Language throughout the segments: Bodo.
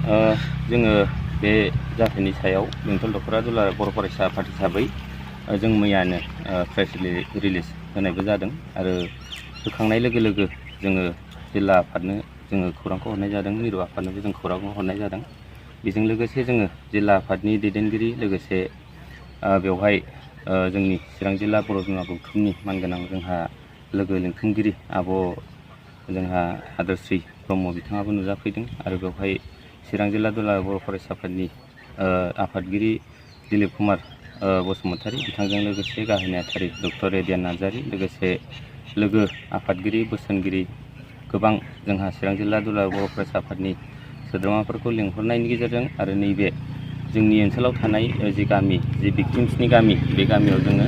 जोङो बे जाथायनि सायाव बेंटल दख'रा दुलाराय बर' फरायसा आफाद हिसाबै जों मैयानो प्रेस रिलिज होनायबो जादों आरो होखांनाय लोगो लोगो जोङो जिल्ला आफादनो जोङो खौरांखौ हरनाय जादों, मिरु आफादनोबो जों खौरांखौ हरनाय जादों। बेजों लोगोसे जोङो जिल्ला आफादनि दैदेनगिरि लोगोसे बेवहाय जोंनि चिरां जिल्ला बर' बिमा गौथुमनि मानगोनां जोंहा लोगो लिंथुमगिरि आब' जोंहा हादरस्रि ब्रह्म बिथाङाबो नुजाफैदों आरो बेवहाय चिरां जिल्ला दुलाराय बर' फरायसा आफादनि आफादगिरि दिलीप कुमार बसुमतारी बिथांजों लोगोसे गाहाय नेहाथारि डक्टर रेडियान नार्जारी लोगोसे लोगो आफादगिरि बोसोनगिरि गोबां जोंहा चिरां जिल्ला दुलाराय बर' फरायसा आफादनि सोद्रोमाफोरखौ लिंहरनायनि गेजेरजों आरो नैबे जोंनि ओनसोलाव थानाय जि गामि जि भिक्टिम्सनि गामि बे गामियाव जोङो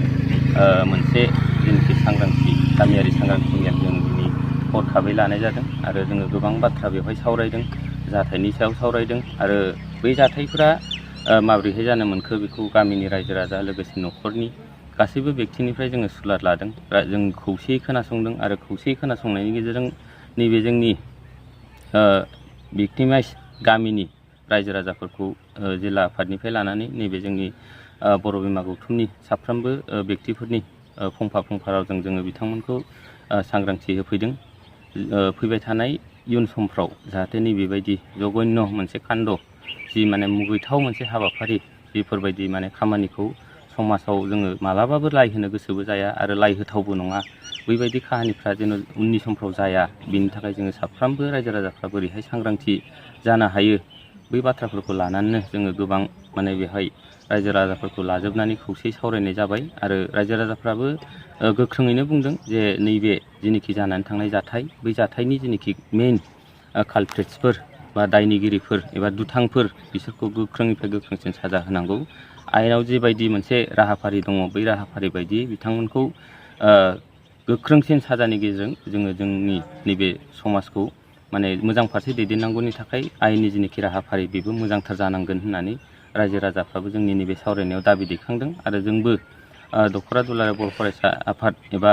मोनसे जेनाखि सांग्रांथि गामियारि सांग्रांथि मेल जों दिनै हरखाबै लानाय जादों आरो जोङो गोबां बाथ्रा बेवहाय सावरायदों, जाथायनि सायाव सावरायदों आरो बै जाथायफोरा माबोरैहाय जानो मोनखो बेखौ गामिनि रायजो राजा लोगोसे न'खरनि गासैबो व्यक्तिनिफ्राय जोङो सुलाद लादों। जों खौसेयै खोनासंदों आरो खौसेयै खोनासंनायनि गेजेरजों नैबे जोंनि भिक्टिमाइज गामिनि रायजो राजाफोरखौ जिल्ला आफादनिफ्राय लानानै नैबे जोंनि बर' बिमा गौथुमनि साफ्रोमबो व्यक्तिफोरनि फंफा फंफा रावजों जोङो बिथांमोनखौ सांग्रांथि होफैदों। फैबाय थानाय इयुन समफ्राव जाहाथे नैबेबायदि जघन्य मोनसे कान्ड जि माने मुगैथाव मोनसे हाबाफारि बेफोरबायदि माने खामानिखौ समाजाव जोङो मालाबाबो लाइ होनो गोसोबो जाया आरो लाइ होथावबो नङा। बैबायदि काहानिफ्रा जेन' उननि समफ्राव जाया बिनि थाखाय जोङो साफ्रोमबो रायजो राजाफ्रा बोरैहाय सांग्रांथि जानो हायो बै बाथ्राफोरखौ लानानैनो जोङो गोबां माने बेहाय रायजो राजाफोरखौ लाजोबनानै खौसेयै सावरायनाय जाबाय आरो रायजो राजाफ्राबो गोख्रोङैनो बुंदों जे नैबे जेनोखि जानानै थांनाय जाथाय बै जाथायनि जेनोखि मेइन कालप्रिट्सफोर बा दायनिगिरिफोर एबा दुथांफोर बिसोरखौ गोख्रोंनिफ्राय गोख्रोंसिन साजा होनांगौ। आयेनाव जिबायदि मोनसे राहाफारि दङ बै राहाफारि बायदि बिथांमोनखौ गोख्रोंसिन साजानि गेजेरजों जोङो जोंनि नैबे समाजखौ माने मोजां फारसे दैदेननांगौनि थाखाय आयेननि जेनोखि राहाफारि बेबो मोजांथार जानांगोन होननानै रायजो राजाफ्राबो जोंनि नैबे सावरायनायाव दाबि दैखांदों आरो जोंबो दख'रा दुलाराय बर' फरायसा आफाद एबा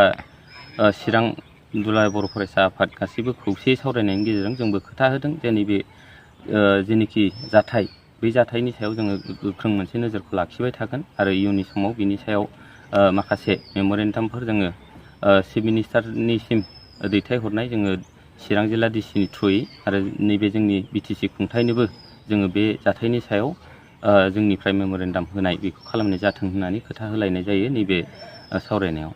चिरां दुलाराय बर' फरायसा आफाद गासैबो खौसेयै सावरायनायनि गेजेरजों जोंबो खोथा होदों जे नैबे जेनोखि जाथाय बै जाथायनि सायाव जोङो गोख्रों मोनसे नोजोरखौ लाखिबाय थागोन आरो इयुननि समाव बिनि सायाव माखासे मेम'रेन्डामफोर जोङो चिफ मिनिस्टारनिसिम दैथायहरनाय जोङो चिरां जिल्ला डिसिनि थ्रुयै आरो नैबे जोंनि बिटिसि खुंथायनोबो जोङो बे जाथायनि सायाव जोंनिफ्राय मेम'रेन्डाम होनाय बेखौ खालामनाय जाथों होननानै खोथा होलायनाय जायो नैबे सावरायनायाव।